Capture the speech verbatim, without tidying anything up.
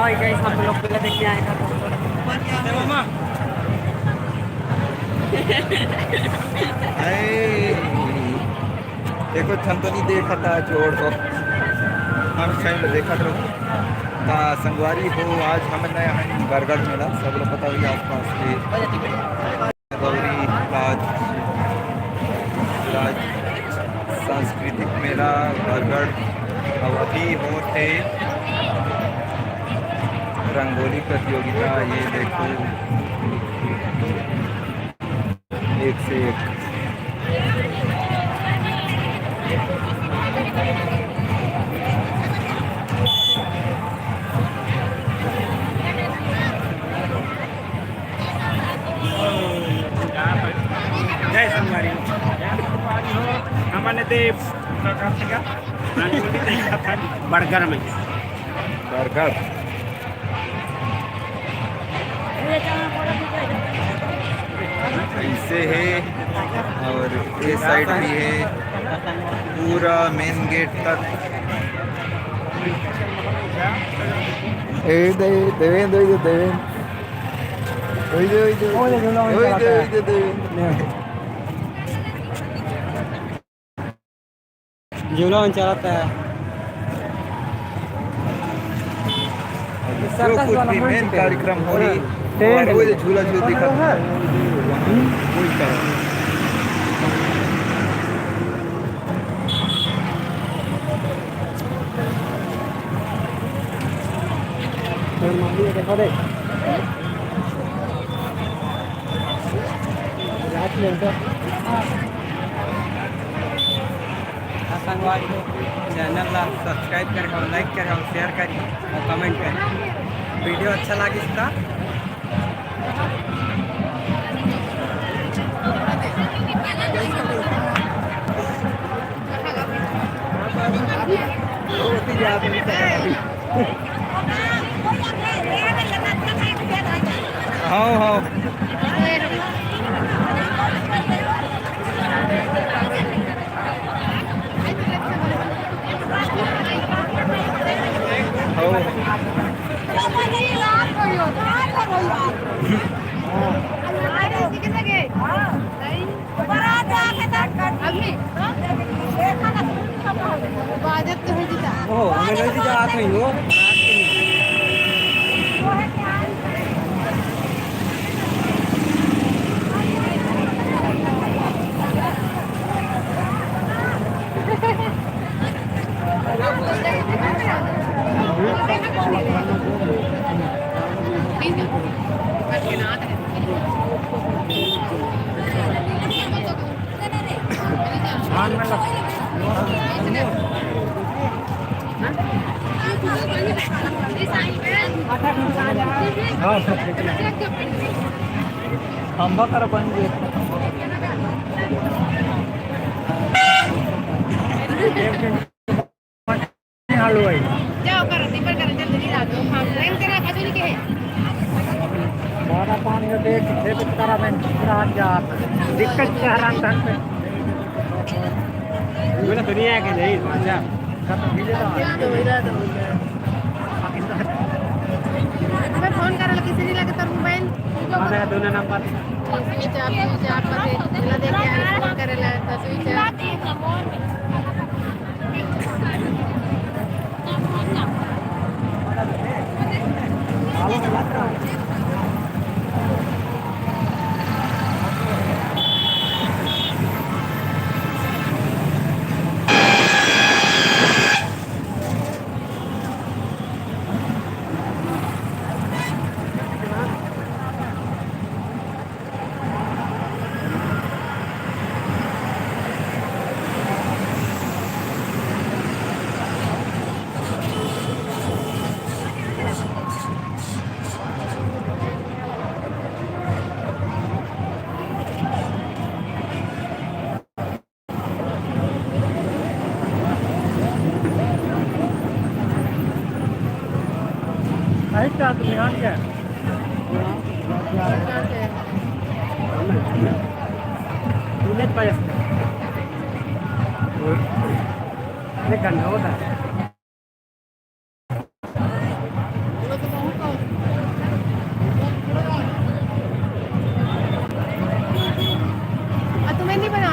Hi guys, हम लोग मेला देखने आए थे। हाय। देखो, हम तो नहीं देखा था जोड़ को, हम साइड देखा था। हाँ, संगवारी हो, आज हम नए हैं बरगढ़ मेला, सब लोग पता हुई आसपास के। गौरी राज, राज सांस्कृतिक मेला बरगढ़ अवधि होत हे। रंगोली प्रतियोगिता, ये देखो, एक से एक। जय संगवारी हो। हमने ते बड़गर में। बड़गर। ऐसे है और ये साइड भी है, पूरा मेन गेट तक। ए, दे-, देवेंद्र, ओई दे, देवेंद्र। ओई दे, ओई दे, ओई दे, ओई दे, झूला में ओई दे, चलाता है। ओई दे, देवेंद्र। झूला में चलाता है। जो सर्कस कुछ वाला भी मंच मेन पे। कार्यक्रम हो रही, टेंट और वो में। जो झूला झूल दिखा, वही तरह। देखो दे। रात में तो हाँ, संगवारी हो, चैनल ला सब्सक्राइब करे हो, लाइक करे हो, शेयर करे और कमेंट करे। वीडियो अच्छा लागिस त हाँ, हाँ। हाँ। बाजत तो है जीजा। ओहो, हमें नहीं जीजा, आत नहीं हो। खंभा कर बन गए। हलवाई। जाओ, करो, दीपक करो, जल्दी ला दो। हाँ, लाइन करा, खजूरी के है। बारह पानी में देख, देख करा मैं, पूरा हाथ जा। दिक्कत क्या रहा था? मैंने दुनिया के नहीं, अच्छा। हिला दो, हिला दो। मैं फोन करल, किसी नहीं लगे तो मोबाइल। हाँ, मेरा दोनों number. Switch off, switch off, पते हिला दे क्या है, फोन करे ला, तो स्विच ऑफ। एक घंटा होता है। नहीं बना।